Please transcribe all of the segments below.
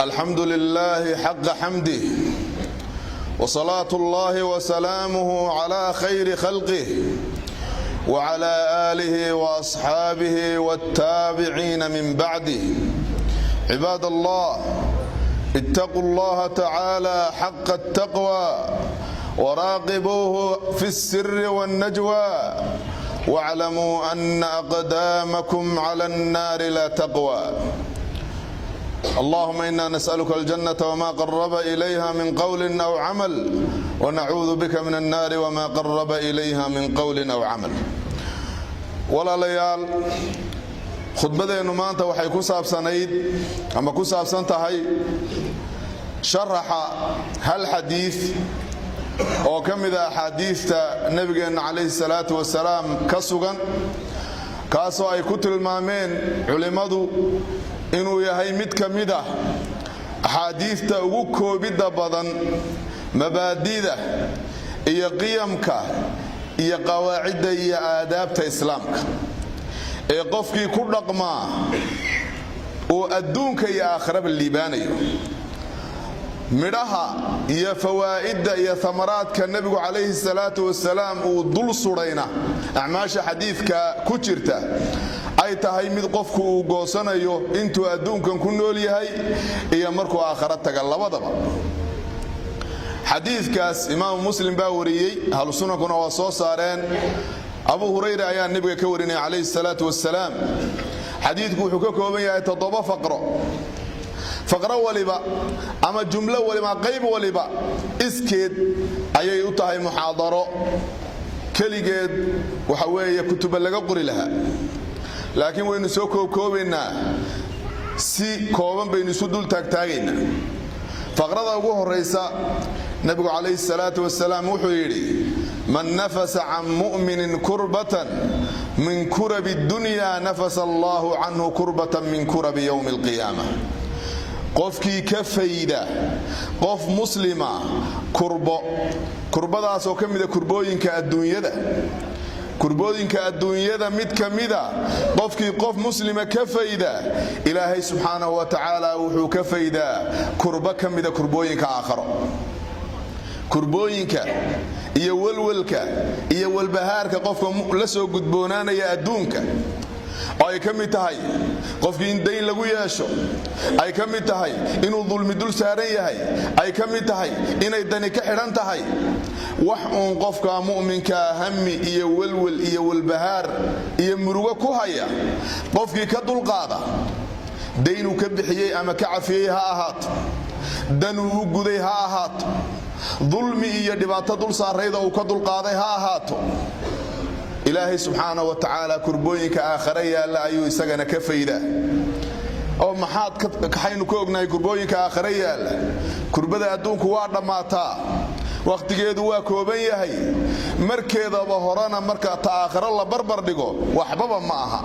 الحمد لله حق حمده، وصلاة الله وسلامه على خير خلقه وعلى آله وأصحابه والتابعين من بعده. عباد الله، اتقوا الله تعالى حق التقوى وراقبوه في السر والنجوى، واعلموا أن أقدامكم على النار لا تقوى. اللهم إنا نسألك الجنة وما قرب إليها من قول أو عمل، ونعوذ بك من النار وما قرب إليها من قول أو عمل. Walaalayaal, khudbadeennu maanta waxay ku saabsanayd ama ku saabsan tahay sharaxa hal xadiid oo ka mid a axaadiista nebigeenna calayhi salaatu wasalaam ka sugan, kaasoo ay ku tilmaameen culimmadu inuu yahay mid ka mid ah axaadiista ugu koobidda badan mabaadida iyo qiyamka iyo qawaacidda iyo aadaabta Islaamka ee qofkii ku dhaqmaa uu adduunka iyo aakhiraba liibaanayo. Midhaha iyo fawaa'idda iyo amaraadka nebigu calayhi salaatu wasalaam uu dul sudhayna acmaasha xadiidka ku jirta ay tahay mid qofku uu goosanayo intuu adduunkan ku nool yahay iyo markuu aakharo taga labadaba. Xadiidkaas Imaamu Muslim baa wariyey, ahlu sunankuna waa soo saareen. Abu Hurayra ayaa nebiga ka warinaya calayhi salaatu wasalaam. Xadiidku wuxuu ka kooban yahay toddoba faqro. Faqro waliba ama jumlo waliba, qayb waliba iskeed ayay u tahay muxaadaro keligeed, waxa weeye kutuba laga qori lahaa, laakiin waynu soo koobkoobaynaa, si kooban baynu isu dul taagtaagaynaa. Faqrada ugu horaysa, nebigu calayhi salaatu wasalaam wuxuu yidhi: "Man nafasa can mu'minin kurbatan min kurabi dunya, nafasa Allahu canhu kurbatan min kurabi yowmi alqiyaama." Qofkii ka fayda qof muslima kurbo, kurbadaasoo ka mida kurbooyinka adduunyada, kurbooyinka adduunyada mid ka mida qofkii qof muslima ka fayda, Ilaahay subxaanahu wa tacaala wuxuu ka faydaa kurbo ka mida kurbooyinka aakharo. Kurbooyinka iyo welwelka iyo walbahaarka qofka la soo gudboonaanaya adduunka, oo ay ka mid tahay qofkii in dayn lagu yeesho, ay ka mid tahay inuu dulmi dul saaran yahay, ay ka mid tahay inay dani ka xidhan tahay, wax uun qofka mu'minkaa hami iyo welwel iyo walbahaar iyo murugo ku haya, qofkii ka dulqaada, daynuu ka bixiyey ama ka cafiyey ha ahaato, danuu u guday ha ahaato, dulmi iyo dhibaato dul saarayda uu ka dulqaaday ha ahaato, Ilaahay subxaana wa tacaala kurbooyinka aakhare yaalla ayuu isagana ka faydaa. Oo maxaad kaxaynu ka ognahay kurbooyinka aakhare yaalla? Kurbada adduunku waa dhammaataa, wakhtigeedu waa kooban yahay, markeedaba horena marka ta aakharo la barbar dhigo waxbaba ma aha.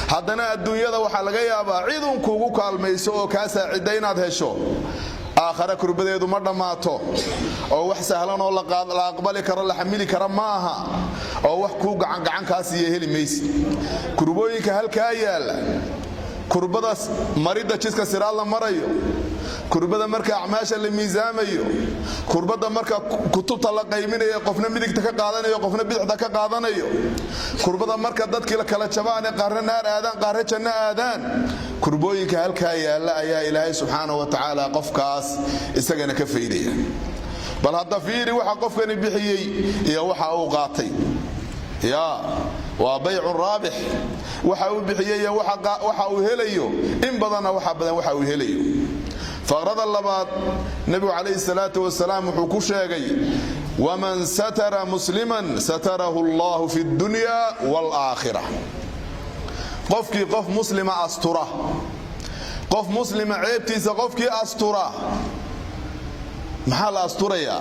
Haddana adduunyada waxaa laga yaabaa cidun kuugu kaalmayso oo kaa saacidda inaad hesho. Aakhare kurbadeedu ma dhammaato, oo wax sahlan oo la aqbali karo, la xamili kara ma aha, oo wax kuu gacangacan kaa siiya heli maysi. Kurbooyinka halkaa yaalla, kurbada maridda jidka siraad la marayo, kurbada marka acmaasha la miisaamayo, kurbada marka kutubta la qayminayo, qofna midigta ka qaadanayo, qofna bidixda ka qaadanayo, kurbada marka dadkii la kala jabaane, qaarna naar aadaan, qaarna janno aadaan, kurbooyinka halkaa yaalla ayaa Ilaahay subxaana wa tacaala qofkaas isagana ka faydaya. Bal hadda fiiri waxa qofkani bixiyey iyo waxa uu qaatay. Ya waa baycun raabix. Waxa uu bixiyey iyo waxa uu helayo in badanna, waxa badan waxa uu helayo. Faqrada labaad, nebigu calayhi salaatu wasalaam wuxuu ku sheegay: "Waman satara musliman satarahu Allahu fi dunya waalaakhira." Qofkii qof muslima astura, qof muslima ceebtiisa qofkii astura. Maxaa la asturayaa?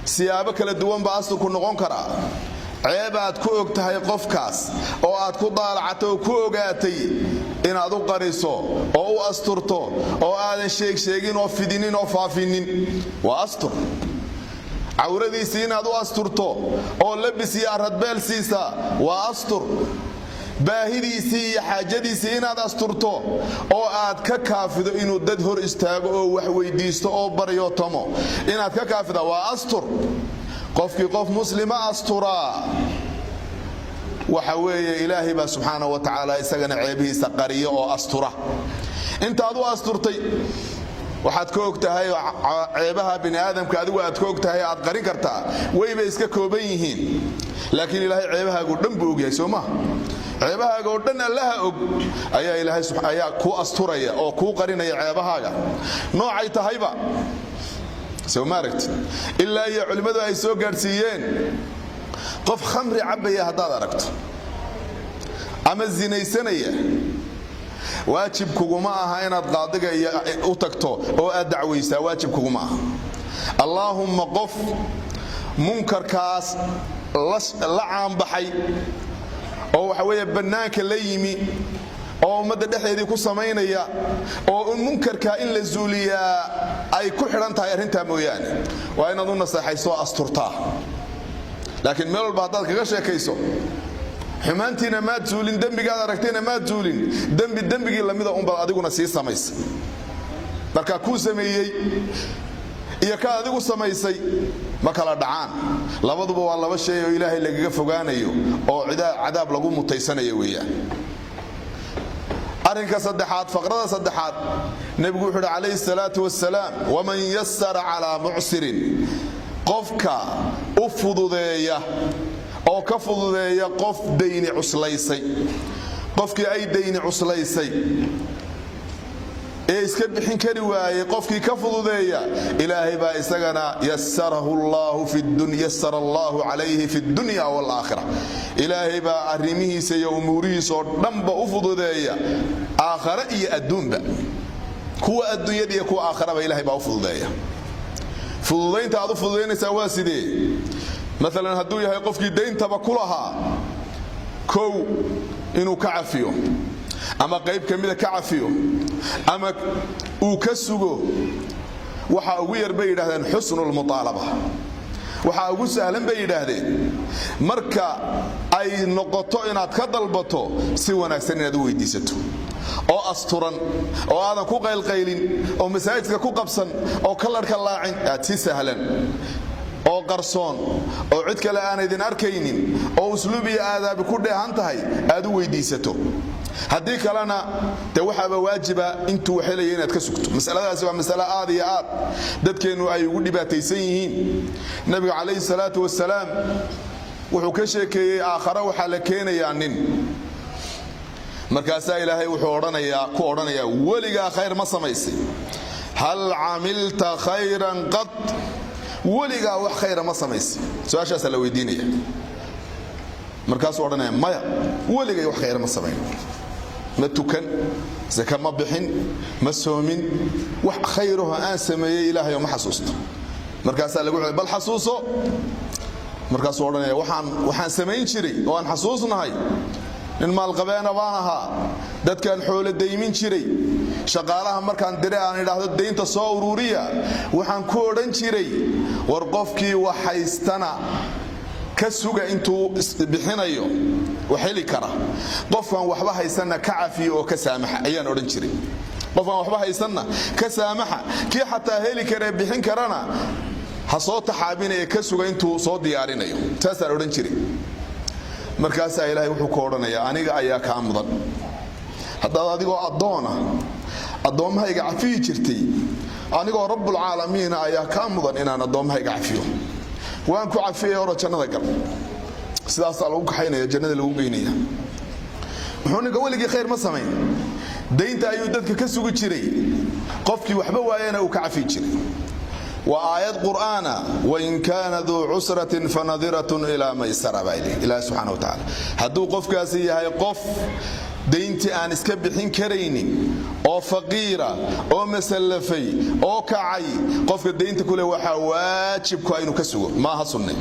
Siyaabo kala duwan baa asturku noqon karaa. Ceeb aad ku og tahay qofkaas oo aad ku daalacatay oo ku ogaatay inaad u qariso oo u asturto oo aadan sheegsheegin oo fidinin oo faafinin, waa astur. Cawradiisii inaad u asturto oo labis iyo aradbeel siisa, waa astur. Baahidiisii iyo xaajadiisii inaad asturto oo aad ka kaafido inuu dad hor istaago oo wax weydiisto oo baryootomo, inaad ka kaafida waa astur. Qofkii qof muslima asturaa, waxa weeye Ilaahay baa subxaana wa tacaala isagana ceebihiisa qariyo oo astura. Intaad u asturtay waxaad ka og tahay oo ceebaha bini aadamka adigu aad ka og tahay aad qarin kartaa wayba iska kooban yihiin, laakiin Ilaahay ceebahaago dhan buu ogyahay, soo maha? Ceebahaaga oo dhan Allaha og ayaa Ilaahay ayaa kuu asturaya oo kuu qarinaya ceebahaaga noocay tahayba, soo ma aragtid? Ilaa iyo culimmadu ay soo gaadhsiiyeen, qof khamri cabbaya haddaad aragto ama zinaysanaya, waajib kuguma aha inaad qaadiga iyo u tagto oo aad dacwaysaa. Waajib kuguma aha. Allaahumma qof munkarkaas la caanbaxay oo waxa weeye bannaanka la yimi oo ummadda dhexdeedii ku samaynaya oo munkarkaa in la zuuliyaa ay ku xidhan tahay arrintaa mooyaane, waa inaad u naseexayso oo asturtaa. Laakiin meel walba haddaad kaga sheekayso, xumaantiina maad zuulin, dembigaad aragtayna maad zuulin, dembi dembigii lamida unbaad adiguna sii samaysa. Marka kuu sameeyey iyo ka adigu samaysay ma kala dhacaan. Labaduba waa laba shay oo Ilaahay lagaga fogaanayo oo cadaab lagu mutaysanayo weeyaan. Arrinka saddexaad, faqrada saddexaad, Nebigu wuxuu uhi calayhi salaatu wasalaam: "Waman yasara calaa mucsirin", qofka u fududeeya oo ka fududeeya qof dayni cuslaysay, qofkii ay dayni cuslaysay ee iska bixin kari waayey, qofkii ka fududeeya, Ilaahay baa isagana yasara Allaahu calayhi fi dunya waalaakhira. Ilaahay baa arrimihiisa iyo umuurihiisa oo dhanba u fududeeya, aakhare iyo adduunba. Kuwa adduunyada iyo kuwa aakharaba Ilahay baa u fududeeya. Fududaynta aad u fududaynaysaa waa sidee? Maalan, hadduu yahay qofkii dayntaba ku lahaa, kow inuu ka cafiyo ama qayb ka mida ka cafiyo ama uu ka sugo, waxa ugu yar bay yidhahdeen xusnulmuaalaba. Waxaa ugu sahlan bay yidhaahdeen, marka ay noqoto inaad ka dalbato, si wanaagsan inaad u weydiisato oo asturan oo aadan ku qaylqaylin oo masaajidka ku qabsan oo kalarka laacin, aad si sahlan oo qarsoon oo cid kale aan idin arkaynin oo usluub iyo aadaabi ku dheehan tahay aad u weydiisato. Haddii kalena dee waxaaba waajiba intuu helaya inaad ka sugto. Masaladaasi waa masale aad iyo aad dadkeennu ay ugu dhibaataysan yihiin. Nabiga calayhi salaatu wasalaam wuxuu ka sheekeeyey aakhare waxaa la keenayaa nin. Markaasaa Ilaahay wuxuu odhanayaa, ku odhanayaa: "Weligaa khayr ma samaysay? Hal camilta khayran qad? Weligaa wax khayra ma samaysay?" Su-aashaasaa la weydiinaya. Markaasuu odhanaya: "Maya, weligay wax khayra ma samayn, ma tukan, saka ma bixin, ma soomin, wax khayraho aan sameeyey Ilaahayo ma xasuusto." Markaasaa lagu bal xasuuso. Markaasuu odhanaya: Waxaan samayn jiray oo aan xasuusnahay, nin maalqabeena baan ahaa, dadkaan xoolo daymin jiray. Shaqaalaha markaan dire aan idhaahdo daynta soo uruuriya, waxaan ku odhan jiray: war qofkii wax haystana ka suga intuu bixinayo, wax heli kara. Qofkaan waxba haysanna ka cafiyo oo ka saamaxa ayaan odhan jiray. Qofkaan waxba haysanna ka saamaxa, kii xataa heli karee bixin karana ha soo taxaabina ee ka suga intuu soo diyaarinayo. Saasaan odhan jiray." Markaasaa Ilaahay wuxuu ku odhanayaa: "Aniga ayaa kaa mudan. Haddaad adigoo addoona addoommahayga cafiyi jirtay, anigoo rabbulcaalamiina ayaa kaa mudan inaan addoommahayga cafiyo. Waan ku cafiyay, oro jannada gal." Sidaasaa lagu kaxaynaya, jannada lagu geynaya. Muxuu ninka weligii khayr ma samayn? Daynta ayuu dadka ka sugi jiray, qofkii waxba waayana uu ka cafi jiray. Waa aayad qur'aana: "Wain kaana duu cusratin fanadiratun ilaa maysara" baa Ilahi subxana wa tacaala. Hadduu qofkaasi yahay qof dayntii aan iska bixin karaynin oo faqiira oo masallafay oo kacay, qofka daynta kule waxaa waajibku inuu ka sugo. Maaha sunne,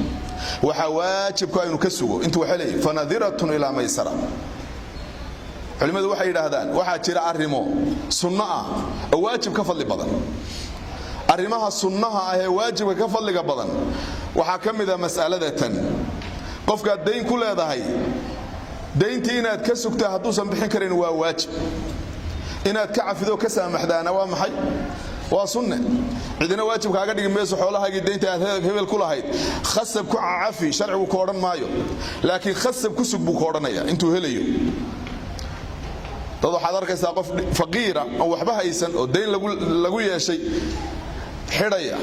waxaa waajibku inuu ka sugo intuu helay. Fanadiratun ilaa maysara. Culimmadu waxay yidhaahdaan waxaa jira arrimo sunno ah oo waajib ka fadli badan. Arrimaha sunnaha ah ee waajibka ka fadliga badan waxaa ka mid a mas'alada tan: qofkaad dayn ku leedahay Dayntii inaad ka sugtaa hadduusan bixin karin waa waajib. Inaad ka cafido, ka saamaxdaana waa maxay? Waa sunne. Cidina waajib kaaga dhigi mayso xoolahaagii daynta aad hebel ku lahayd khasab ku cafi, sharcigu ku odhan maayo, laakiin khasab ku sug buu ku odhanaya intuu helayo. Dad waxaad arkaysaa qof faqiira oo waxba haysan oo dayn lagu yeeshay xidhaya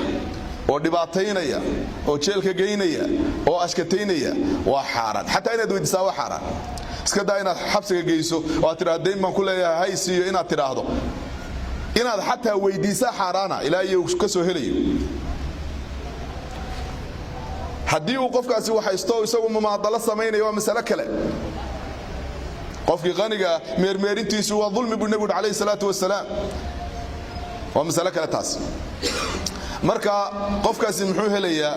oo dhibaataynaya oo jeelka geynaya oo ashkataynaya. Waa xaaraan. Xataa inaad weydiisaa waa xaaraan. Iska daa inaad xabsiga geyso oo aad tidhahdo dayn baan ku leeyahay, hay siiyo. Inaad tidhaahdo, inaad xataa weydiisaa xaaraana ilaa iyo ka soo helayo. Haddii uu qofkaasi waxaysto, isagu mumaadalo samaynaya, waa masale kale. Qofkii qaniga meermeerintiisu waa dulmi buu nebigu yidhi, calayhi salaatu wasalaam. Waa masale kale taas. Marka qofkaasi muxuu helayaa?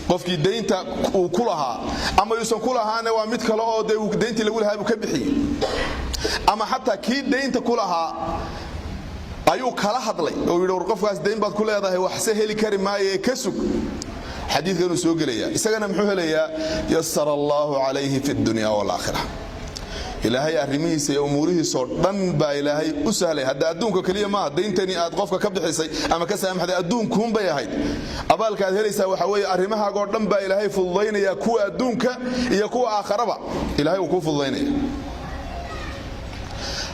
Qofkii daynta uu ku lahaa ama yuusan ku lahaane, waa mid kale oo dee dayntii lagu lahaa buu ka bixiyey, ama xataa kii daynta ku lahaa ayuu kala hadlay oo yidhi, "War, qofkaas dayn baad ku leedahay, waxse heli kari maayo ee ka sug." Xadiidkanuu soo gelayaa. Isagana muxuu helayaa? Yasara allaahu calayhi fi dunya waalaakhira. Ilaahay arrimihiisa iyo umuurihiisoo dhan baa Ilaahay u sahlay. Hadda adduunka keliya maaha. Dayntani aad qofka ka bixisay ama ka saamaxday adduunkuunbay ahayd. Abaalka aad helaysaa waxaa weeye arrimahaagoo dhan baa Ilaahay fududaynaya, kuwa adduunka iyo kuwa aakharaba Ilahay uu kuu fududaynaya.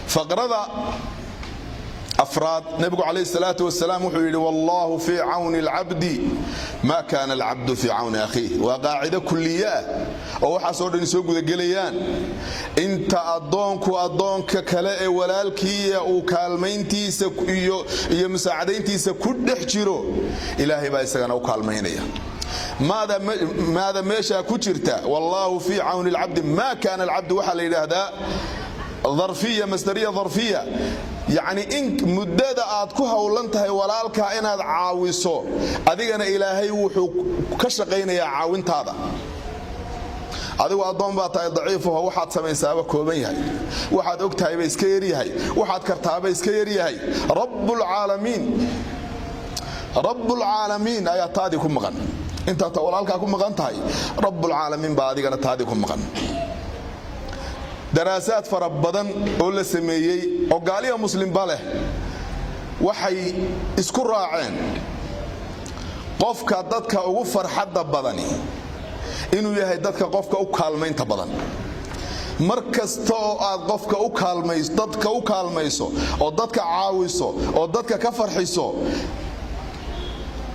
Faqrada afraad, nebigu calayhi salaatu wasalaam wuxuu yidhi, "Wallaahu fii cawni alcabdi maa kaana alcabdu fii cawni akhiih." Waa qaacido kulliye ah oo waxaasoo dhan soo gudagelayaan. Inta addoonku addoonka kale ee walaalkiiya uu kaalmayntiisa iyo musaacadayntiisa ku dhex jiro, Ilaahay baa isagana u kaalmaynaya. Maada meeshaa ku jirta, "Wallaahu fii cawni alcabdi maa kaana alcabdu", waxaa la yidhaahdaa darfiya, masdariya darfiya. Yacni in muddada aad ku howlan tahay walaalkaa inaad caawiso, adigana Ilaahay wuxuu ka shaqaynayaa caawintaada. Adigu addoon baa tahay daciifaho, waxaad samaysaaba kooban yahay, waxaad og tahayba iska yaryahay, waxaad kartaaba iska yaryahay. Rabbulcaalamiin, Rabbulcaalamiin ayaa taadii ku maqan. Intaad walaalkaa ku maqan tahay, Rabbulcaalamiin baa adigana taadii ku maqan. Daraasaad fara badan oo la sameeyey oo gaaliya muslimba leh waxay isku raaceen qofka dadka ugu farxadda badani inuu yahay dadka qofka u kaalmaynta badan. Mar kasta oo aad qofka u kaalmayso, dadka u kaalmayso oo dadka caawiso oo dadka ka farxiso,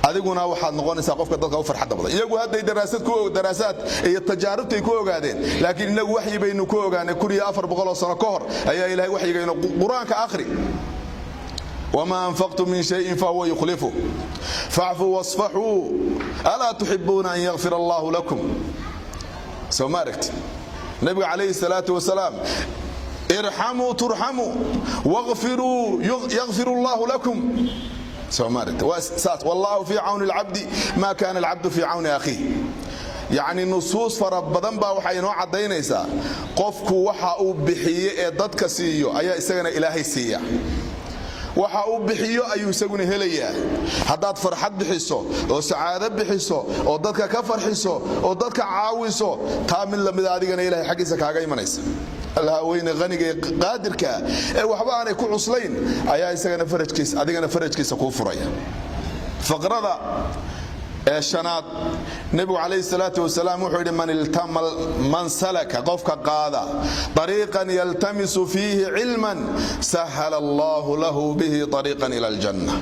adiguna waxaad noqonaysaa qofka dadka u farxadda badan. Iyagu hadday daraasad ku daraasaad iyo tajaarubtay ku ogaadeen, laakiin inagu waxyi baynu ku ogaanay. 1400 sano ka hor ayaa Ilahay waxyigaynu. Qur-aanka akhri: "وما أنفقتم من شيء فهو يخلفه، فاعفوا واصفحوا، ألا تحبون أن يغفر الله لكم." Soo ma aragti nabiga calayhi salaatu wasalaam? "ارحموا ترحموا، واغفروا يغفر الله لكم." Soo ma aragti? Waa saas. "والله في عون العبد ما كان العبد في عون أخيه." Yacni nusuus fara badan baa waxay inoo caddaynaysaa qofku waxa uu bixiye ee dadka siiyo ayaa isagana Ilaahay siiya. Waxa uu bixiyo ayuu isaguna helayaa. Haddaad farxad bixiso oo sacaado bixiso oo dadka ka farxiso oo dadka caawiso, taa mid lamida adigana Ilahay xaggiisa kaaga imanaysa. Allaha weyne, qaniga ee qaadirka ee waxba aanay ku cuslayn ayaa isagana farajkiisa, adigana farajkiisa kuu furaya. Faqrada ee shanaad, nebigu calayhi salaatu wasalaam wuxuu yidhi, "Man salaka", qofka qaada, "طريقا يلتمس فيه علما، سهل الله له به طريقا إلى الجنة."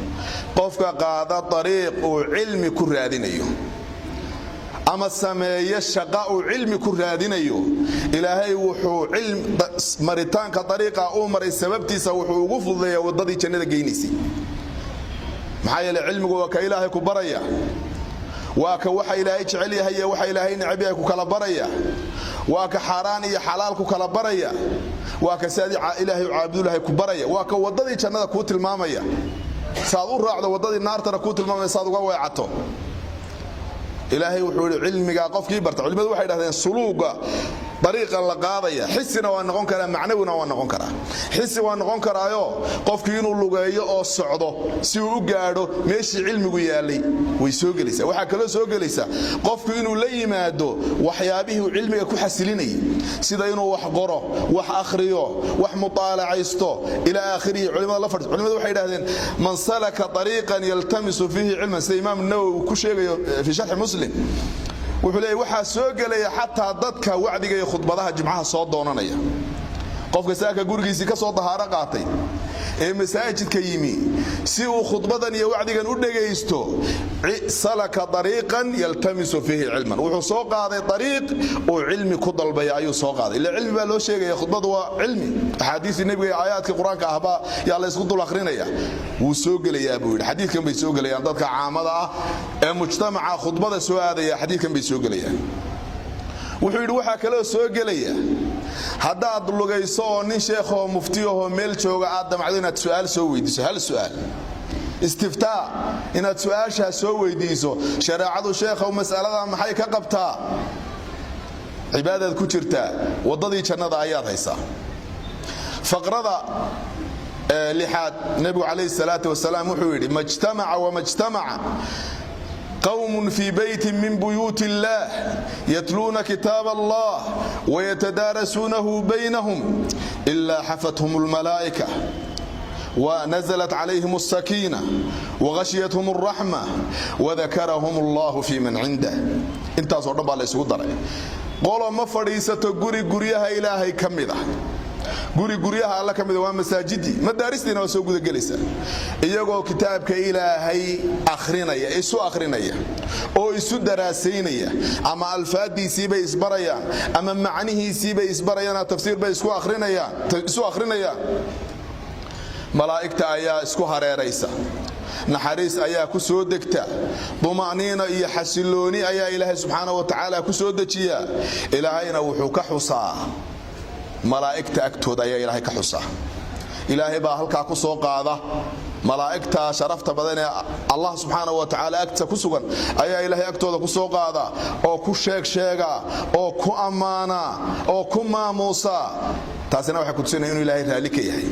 Qofka qaada ariiq uu cilmi ku raadinayo ama sameeyo shaqa uu cilmi ku raadinayo, Ilaahay wuxuu maritaanka ariiqa uu maray sababtiisa wuxuu ugu fududeeyaa waddadii jannada geynaysay. Maxaa yeele, cilmigu waa ka Ilaahay ku baraya, waa ka waxa Ilaahay jecel yahay iyo waxa Ilaahay necab yahay ku kala baraya, waa ka xaaraan iyo xalaal ku kala baraya, waa ka siadii Ilaahay caabudulahay ku baraya, waa ka waddadii jannada kuu tilmaamaya saad u raacdo, waddadii naartana kuu tilmaamaya saad uga weecato. Ilaahay wuxuu yidhi cilmigaa qofkii barta, culimadu waxay dhahdeen suluuga Dariiqan la qaadaya xisina waa noqon karaa, macnawina waa noqon karaa. Xisi waa noqon karaayo qofkii inuu lugeeyo oo socdo si uu u gaadho meeshii cilmigu yaalay way soo gelaysaa. Waxaa kaloo soo gelaysaa qofku inuu la yimaado waxyaabihii uu cilmiga ku xasilinayay, sida inuu wax qoro, wax akhriyo, wax mutaalacaysto, ilaa aakhirihi. Culimada la fadhiis, culimadu waxay yidhahdeen: man salaka طariiqan yaltamisu fiihi cilman, sida Imaam Nawowi uu ku sheegayo fi sharxi Muslim, wuxuu leeyahy waxaa soo gelaya xataa dadka wacdiga iyo khudbadaha Jimcaha soo doonanaya. Qofka saaka gurigiisii ka soo dahaaro qaatay ee masaajidka yimi si uu khudbadan iyo wacdigan u dhegaysto, salaka ariiqan yaltamisu fiihi cilman, wuxuu soo qaaday ariiq uu cilmi ku dalbaya ayuu soo qaaday. Ila cilmi baa loo sheegaya, khudbadu waa cilmi, axaadiistii Nebiga iyo aayaadkii Qur-aanka ahbaa yaa la ysku dul akhrinaya. Wuu soo gelayaa buu yidhi. Xadiidkan bay soo gelayaan dadka caamada ah ee mujtamaca khudbada soo aadaya, xadiidkan bay soo gelayaan. Wuxuu yidhi waxaa kaloo soo gelaya haddaad lugayso oo nin sheekhoo muftiyahoo meel jooga aad damacdo inaad su'aal soo weydiiso, hal su'aal istiftaa inaad su'aashaa soo weydiiso: shareecadu, sheekhow, mas'alada maxay ka qabtaa? Cibaadaad ku jirtaa, waddadii jannada ayaad haysaa. Faqrada lixaad, Nebigu calayhi salaatu wasalaam wuxuu yidhi: majtamaca wamajtamaca qwm fii beyti min buyuut اllah yatluuna kitaab allah wayatadaarasuunahu baynahum ila xafathum اlmalaa'ika ونزلت عليهم السكينة وغشيتهم الرحمة وذكرهم الله في من عنده. Intaasoo dhan baa la isugu daray. Qolo ma fadhiisato guri guryaha Ilaahay ka mid ah, guri guryaha Alla ka mida, waa masaajidii, madaaristiina waa soo gudagelaysa, iyagoo kitaabka Ilaahay akhrinaya, isu akhrinaya oo isu daraasaynaya, ama alfaadiisiibay isbarayaan ama macnihiisiibay isbarayaan, tafsiir bay isu akhrinayaan, malaa'igta ayaa isku hareeraysa, naxariis ayaa ku soo degta, duma'niina iyo xasilooni ayaa Ilaahay subxaana wa tacaala ku soo dejiyaa. Ilaahayna wuxuu ka xusaa malaa'igta agtooda ayaa Ilaahay ka xusaa. Ilaahay baa halkaa ku soo qaada. Malaa'igta sharafta badan ee Allah subxaana wa tacaala agta ku sugan ayaa Ilaahay agtooda ku soo qaada oo ku sheegsheega oo ku ammaana oo ku maamuusa. Taasina waxay ku tusinaya inuu Ilaahay raalli ka yahay.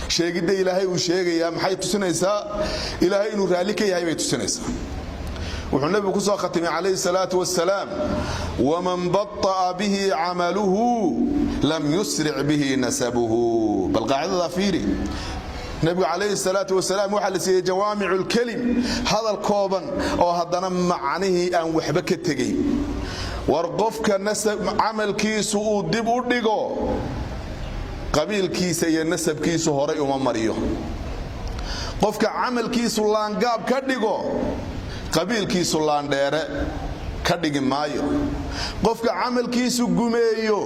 Sheegidda Ilaahay uu sheegayaa maxay tusinaysaa? Ilaahay inuu raalli ka yahay bay tusinaysaa. Wuxuu Nebigu ku soo khatimay calayhi salaatu wasalaam: waman baطa'a bihi camaluhu lam yusric bihi nasabuhu. Bal qaacidadaa fiiri. Nebigu calayhi salaatu wasalaam waxaa la siiyey jawaamicu lkelim, hadal kooban oo haddana macnihii aan waxba ka tegayn. War qofka camalkiisu uu dib u dhigo, qabiilkiisa iyo nasabkiisu horay uma mariyo. Qofka camalkiisu laangaab ka dhigo, qabiilkiisu laandheere ka dhigi maayo. Qofka camalkiisu gumeeyo,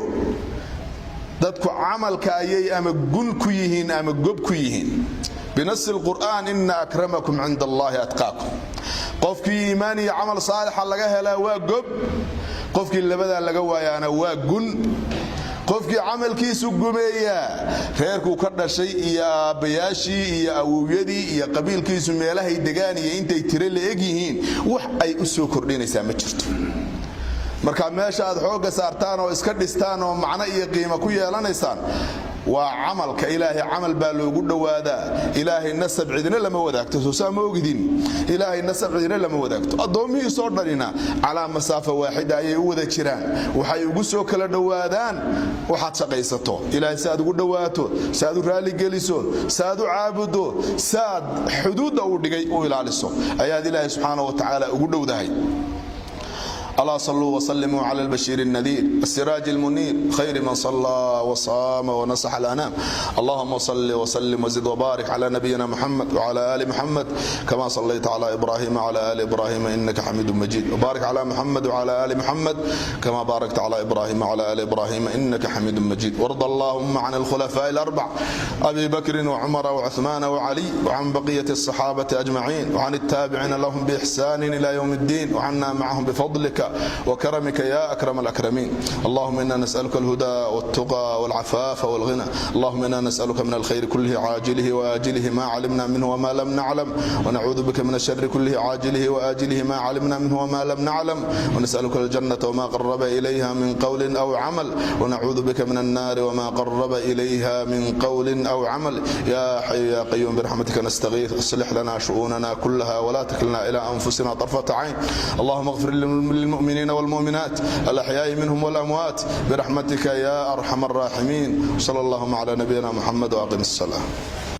dadku camalka ayay ama gun ku yihiin ama gob ku yihiin, binasi lqur'aan: ina akramakum cinda Allahi atqaakum. Qofkii iimaan iyo camal saalixa laga helaa waa gob, qofkii labadaa laga waayaana waa gun. Qofkii camalkiisu gumeeyaa, reerkuu ka dhashay iyo aabbayaashii iyo awowyadii iyo qabiilkiisu meelahay degaan iyo intay tiro la eg yihiin wax ay u soo kordhinaysaa ma jirto. Marka meesha aad xoogga saartaan oo iska dhistaan oo macno iyo qiimo ku yeelanaysaan waa camalka. Ilaahay camal baa loogu dhowaadaa. Ilaahay nasab cidina lama wadaagto, soo saa ma ogidin? Ilaahay nasab cidina lama wadaagto. Addoommihiisoo dhanina calaa masaafa waaxida ayay u wada jiraan. Waxay ugu soo kala dhowaadaan waxaad shaqaysato. Ilaahay si aad ugu dhowaato, si aad u raaligeliso, si aad u caabudo, si aad xuduudda uu dhigay u ilaaliso, ayaad Ilaahay subxaana wa tacaala ugu dhowdahay. ألا صلوا وسلموا على البشير النذير السراج المنير خير من صلى وصام ونصح الأنام. اللهم صل وسلم وزد وبارك على نبينا محمد وعلى آل محمد، كما صليت على إبراهيم وعلى آل إبراهيم إنك حميد مجيد، وبارك على محمد وعلى آل محمد، كما باركت على إبراهيم وعلى آل إبراهيم إنك حميد مجيد. وارض اللهم عن الخلفاء الأربع، أبي بكر وعمر وعثمان وعلي، وعن بقية الصحابة أجمعين، وعن التابعين لهم بإحسان إلى يوم الدين، وعنا معهم بفضلك. وكرمك يا أكرم الأكرمين. اللهم إنا نسألك الهدى والتقى والعفاف والغنى. اللهم إنا نسألك من الخير كله عاجله وآجله ما علمنا منه وما لم نعلم، ونعوذ بك من الشر كله عاجله وآجله ما علمنا منه وما لم نعلم، ونسألك الجنة وما قرب إليها من قول أو عمل، ونعوذ بك من النار وما قرب إليها من قول أو عمل. يا حي يا قيوم برحمتك نستغيث، اصلح لنا شؤوننا كلها ولا تكلنا إلى أنفسنا طرفة عين. اللهم اغفر للمؤمنين والمؤمنات الأحياء منهم والأموات برحمتك يا أرحم الراحمين. صلى اللهم على نبينا محمد وأقم الصلاة.